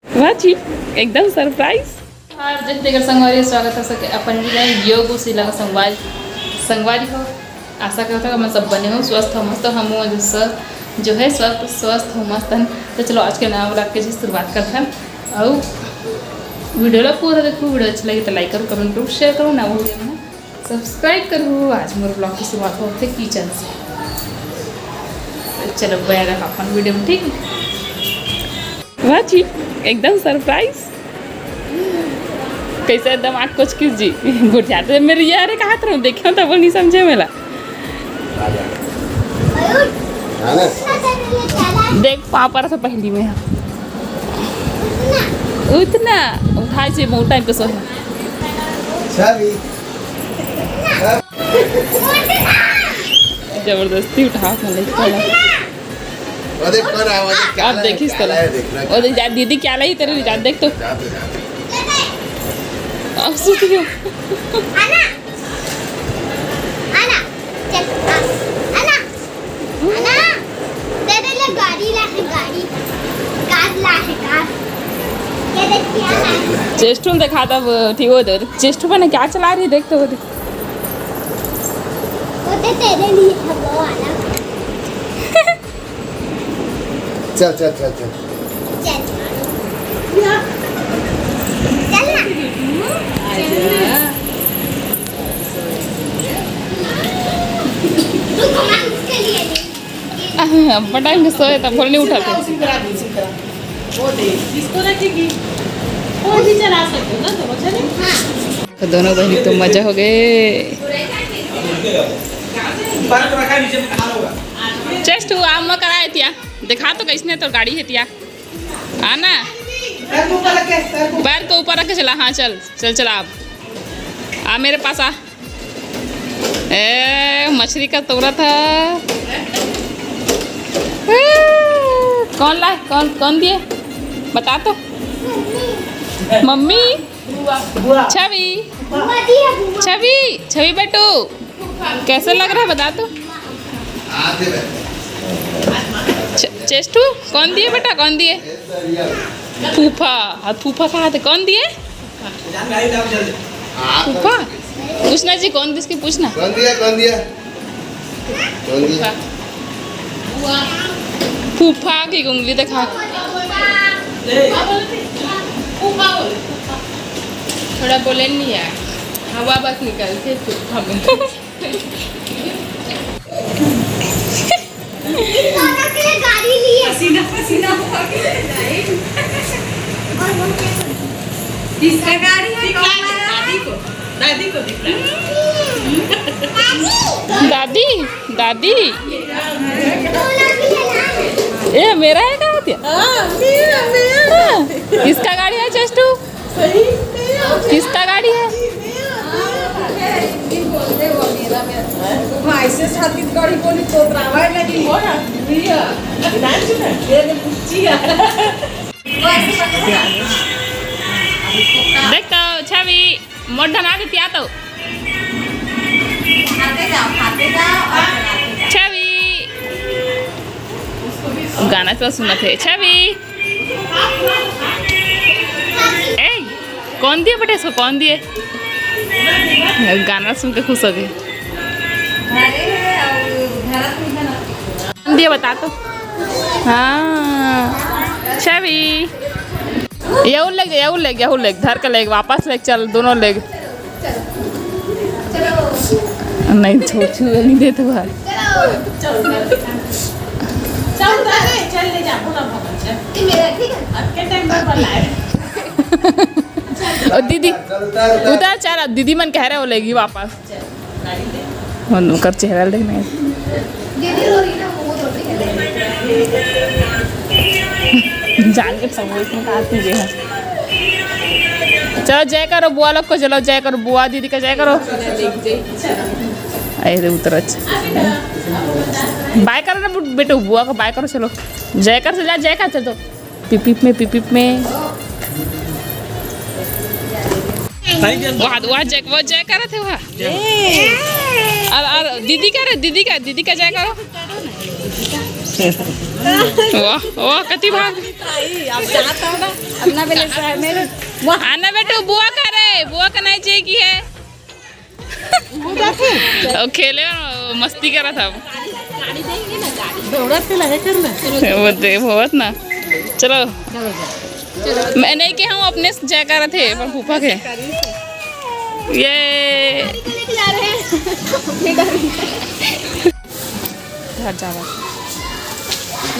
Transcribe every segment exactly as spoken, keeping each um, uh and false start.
वाह जी, एकदम सरप्राइज। हाय जय छत्तीसगढ़ संगवारी, स्वागत है सबके अपन जिला योग शिला का संगवारी। संगवारी हो, आशा करता हूँ, हम सब बने हो, स्वस्थ हो, मस्त हो, हम हो जो स्व-, जो है स्वस्थ, स्वस्थ हो, मस्त हन। तो चलो आज के नवा व्लॉग के जी शुरुआत करते हैं। और वीडियो ला पूरा देखो, वीडियो अच्छा लगे तो लाइक करो, कमेंट करो, शेयर करो, ना भूलिए ना सब्सक्राइब करो। आज मोर व्लॉग की शुरुआत होते किचन से। तो चलो बने रहो अपन वीडियो में, ठीक है? वाह जी, एकदम सरप्राइज। कैसे एकदम आँख कोच किस जी। गोठियाते मेरे यार कहा तरह देखे तो बोल नहीं समझे मेला। देख पापा रहा था पहली में। उतना उठाए से बहुत टाइम पे सोया। जबरदस्ती उठा था, लेकिन वो देख कौन आया, वो देख क्या अब लाया, देखिस क्या तो। लाया, देख रहा है। वो देख जा, दीदी क्या लाई तेरे लिए, जा देख तो। जा तो, जा तो। अब सोच रही हूँ। आना, आना, चल, आ, आना, आना, तेरे लिए गाड़ी ला है, गाड़ी, कार ला है, कार। ये देख क्या ला है। चेस्टू ने दिखा था वो, ठीक वो दे, चेस्टू बने क्या चला रही है, देख तो वो देख। वो तो तेरे लिए था वो वाला। चल, चल, चल, चल। चल। चल ना। रुको, मैं उसके लिए नहीं। बड़ा इनके सोए था, बोल नहीं उठाते। वो दे, इसको रखेगी। वो भी चला सकते हो ना, दोनों चले? हाँ। तो दोनों बहनी तो मजा हो गए। चेस्ट हुआ, अम्मा कराए तिया। दिखा तो कैसने तो गाड़ी है तिया। आना। पैर को ऊपर रख के, पैर को। पैर को ऊपर रख के चला। हाँ, चल, चल, चला अब। आ मेरे पास आ। ए, मछली का तोरा था। ए, कौन लाए? कौन, कौन दिए? बता तो। मम्मी। बुआ। छवि। बुआ दिया, बुआ। छवि, छवि बेटू, कैसे लग रहा है बता तो। चे-, चेस्टू, कौन दिए बेटा, कौन दिए? फूफा। और फूफा कहाँ थे, कौन दिए? फूफा। पूछना जी, कौन दिए इसकी, पूछना। कौन दिया, कौन दिया? कौन दिया? फूफा की उंगली दिखा। थोड़ा बोले नहीं यार, हवा बस निकलती है फूफा में। दोनों के लिए गाड़ी लिए। पसीना पसीना हुआ के। और वो क्या कर? किसका गाड़ी है? दिखला दे, दादी को। दादी को दिखला। दादी, दादी। दोनों के लिए ना। ये मेरा है, कहा दिया? हाँ, मेरा, मेरा। हाँ, किसका गाड़ी है चेस्टू? सही में? किसका गाड़ी है? हाँ, ऐसे छत्तीसगढ़ी बोली तो रावण लगी। हो ना? भैया, नाच ना, ये तो बुच्ची है। देख तो, छवि, मोर ढना देती आ तो। खाते जाओ, खाते जाओ और चलाते जाओ। छवि। गाना तो सुनत हे। छवि। ए, कौन दिए बेटा इसको, कौन दिए? गाना सुन के खुश हो गए। कौन दिए बता तो। हाँ, छवि। यहू लेग, यहू लेग, यहू लेग, धर के लेग, वापस लेग, चल, दोनों लेग। नहीं, छोड़, छुए नहीं देते भाई। चल, उतार दे, चल, ले जा, पूरा भवन, चल। ये मेरा, ठीक है? अब के टाइम पर बनाए। और दीदी, उतार, चल, अब दीदी मन कह रहे हो, लेगी वापस। चल, गाड़ी ले। और ओकर चेहरा ले नहीं। दीदी रो रही ना, वो रो रही है। जान के सब इसमें काट दीजिए। चलो, जय करो बुआ लोग को, चलो, जय करो बुआ दीदी का, जय करो। अरे, उतर, अच्छा। बाय करो ना बेटू, बुआ को बाय करो, चलो। जय कर, चल जा, जय कर, चल तो। पिपिप में, पिपिप में। वहाँ, वहाँ जय, वो जय कर रहे थे वहाँ। और, और दीदी का रे, दीदी का, दीदी का जय करो। वाह, वाह, कति भाग। अब जाता होगा। अपना बेले से है मेरे। वाह। आना बेटू, बुआ का रे, बुआ का नहीं चाहिए कि है। वो जाते हैं। और खेले और मस्ती करा था। दौड़त से लगे करना। वो दे बहुत ना। चलो। मैं नहीं के हम अपने से जयकारा थे, पर फूफा के। ये। घर जावा।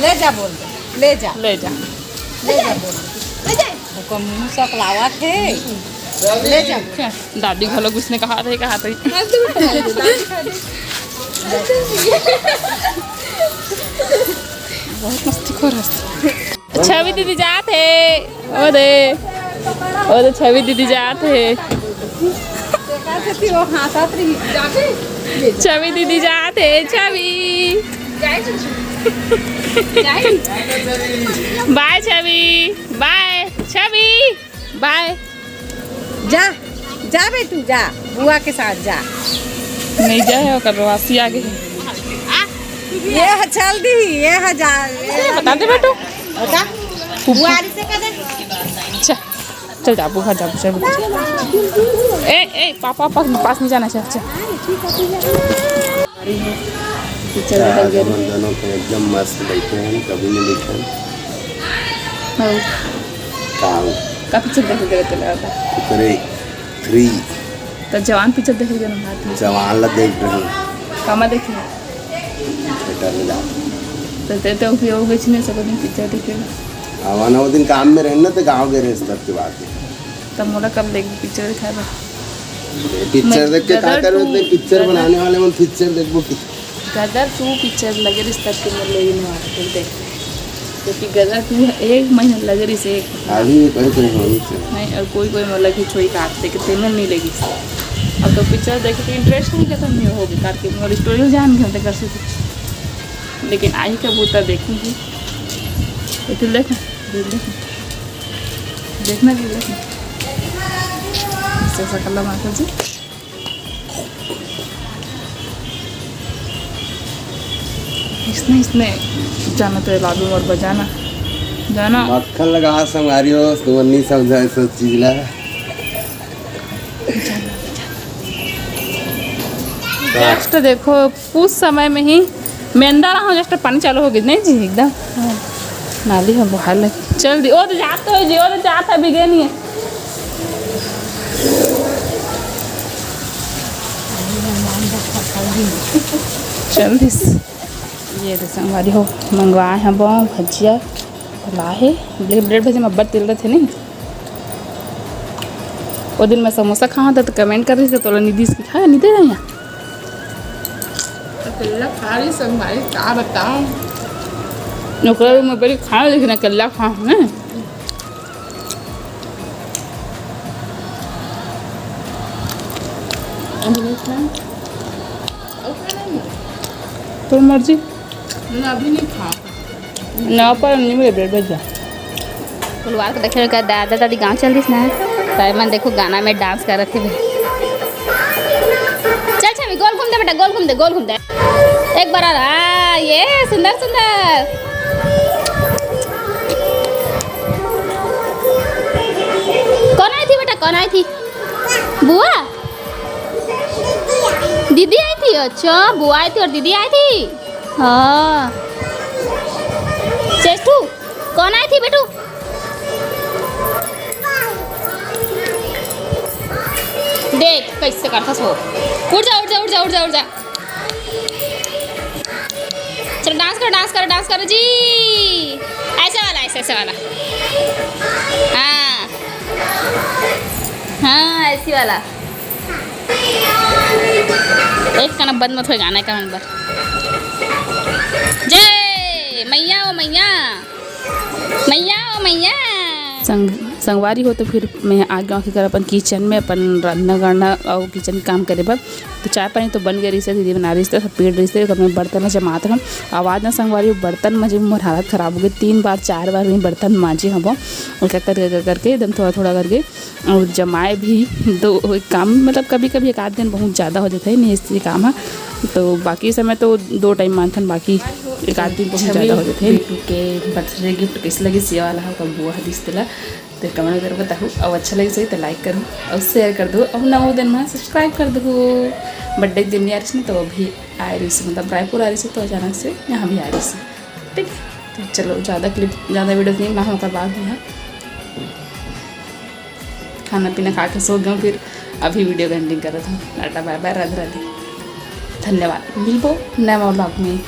ले जा बोल दे, ले जा। ले जा। ले जा बोल दे। ले जा। ओकर मुंह सकलावा थे। ले जा। दादी घलो कुछ ने कहा थे, कहा थे। बहुत मस्ती कर रहा। छवि दीदी जात हे। ओ दे। ओ दे, छवि दीदी जात हे। छवि दीदी जात हे, छवि। बाय छवि। बाय छवि। बाय। जा, जा बेटू, जा, बुआ के साथ जा। नहीं जाए, ओकर वासी आ गई। ये ह चल दी, ये ह जा, ये ह बता दे बेटू। बता। बुआरी से कह दे। अच्छा, चल जा, बुआ जा, चल। ए, ए, पापा पास, पास नहीं जाना, चल, चल। पिक्चर आज देखल गेल। हमन दोनों के एकदम मस्त बैठे हैं, कभी नहीं बैठे हैं। हाँ। का हो? का पिक्चर देखे गए थे लगा? ओकरे थ्री। तो जवान पिक्चर देखे गए ना, हाथ में। जवान ला देख रहे हैं। कामा देखे? थिएटर में जा। तो ते, ते उपयोग हो गए छने सब दिन पिक्चर देखे। आवाना वो दिन काम में रहना तो गाँव गए रहे, तब की बात है। तब मोला कब लेगी पिक्चर दिखाए बर? पिक्चर मैं देख के का गदर करबे? तू, पिक्चर गदर बनाने वाले मन पिक्चर देखबो कि? गदर तू पिक्चर लगे रिस तब के मोर लेगी नहीं वाला, देख। क्योंकि गदर तू एक महीना लगे रिस एक। अभी कोई कोई होनी चाहिए। नहीं, और कोई कोई मोर लगी छोई काट दे के तेमन नहीं लगी। अब तो पिक्चर देखे के इंटरेस्ट नहीं खत्म नहीं होगी, ताकि मोर स्टोरी जान गए होते कर से कुछ। लेकिन आई का बूता देखूंगी। ये तो देख, ये देख। देखना भी लेकिन ऐसा ऐसा कलर मार कर जी। इसने, इसने जाना तो लाडू और बजाना। जाना। मक्खन लगा संगवारी हो, तुमन नहीं समझा इस चीज ला। Just देखो, कुछ समय में ही मेंढा रहा हूँ, just पानी चालू हो गई नहीं जी, एकदम। हाँ। नाली हम बाहर लगे। चल दी, ओ तो जात हो जी, ओ तो जात है, बिगे नहीं है। चल दिस। ये तो संगवारी हो, मंगवाए हैं बाव भजिया, लाए हे। ब्रेड, ब्रेड भजिया में अब्बड़ तेल रहते नहीं। वो दिन मैं समोसा खावा था तो comment कर रही थी, तोला निधि से खाया, निधि रही। अकेला खा रही संगवारी, का बताऊं? ओकरा में बड़ी खा, लेकिन अकेला खा, हैं? अभी नहीं खाया? और खाना नहीं? तोर मर्जी। ना, अभी नहीं खा। ना, पर नहीं मिले ब्रेड भजिया। फुलवार के देखे का दादा दादी गांव चल दिस ना, तो मन देखो गाना में डांस करत हे। चल छवि, गोल घूम दे बेटा, गोल घूम दे, गोल घूम दे। एक बार और, हाँ, ये सुंदर सुंदर। कौन आई थी बेटा, कौन आई थी? बुआ? दीदी आई थी। अच्छा, बुआ आई थी और दीदी आई थी। हाँ। चेष्टू, कौन आई थी बेटू? देख कैसे करता सो। उठ जा, उठ जा, उठ जा, उठ जा, उठ जा। चलो डांस करो, डांस करो, डांस करो जी। ऐसे वाला, ऐसे, ऐसे वाला। हाँ, हाँ, ऐसी वाला। एक कना बंद मत होए गाना का नंबर। जय मैया ओ मैया, मैया ओ मैया। संग-, संगवारी हो तो फिर मैं आ गया हूँ अपन किचन में, अपन रंधना गढ़ना और किचन के काम करे बर। तो चाय पानी तो बन गए रहिस हे, दीदी बना रहिस हे, सब पीट रहिस हे, ओकर में बर्तन ला जमात हन। आवाज ना संगवारी हो, बर्तन माजे में मोर हालत खराब हो गई, तीन बार चार बार मैं बर्तन माजे हबो, एक एक करके, करके एकदम थोड़ा थोड़ा करके। और जमाए भी तो एक काम, मतलब कभी कभी एक आध दिन बहुत ज़्यादा हो जाता है नहीं इससे काम है, तो बाकी समय तो दो टाइम मानथन, बाकी एक आध दिन बहुत ज़्यादा हो जाता है। बेटू के बर्थडे गिफ्ट कैसे लगिस, ये वाला है, ओकर बुआ ह दिस तेला। तो कमेंट कर बताहू, अउ अच्छा लगे सही तो लाइक करू, अउ शेयर कर दू, अउ नवो दिन में सब्सक्राइब कर दू। बर्थडे के दिन नहीं आ रही थी, तो अभी आ रही थी, मतलब रायपुर आ रही थी, तो अचानक से यहाँ भी आ रही थी। ठीक, तो चलो, ज़्यादा क्लिप, ज़्यादा वीडियो नहीं बनाऊँ, ओकर बाद में यहाँ खाना पीना खा के सो गया। फिर अभी वीडियो एंडिंग करत हूँ। टाटा बाय बाय, राधे राधे, धन्यवाद। मिलबो नवा व्लॉग में।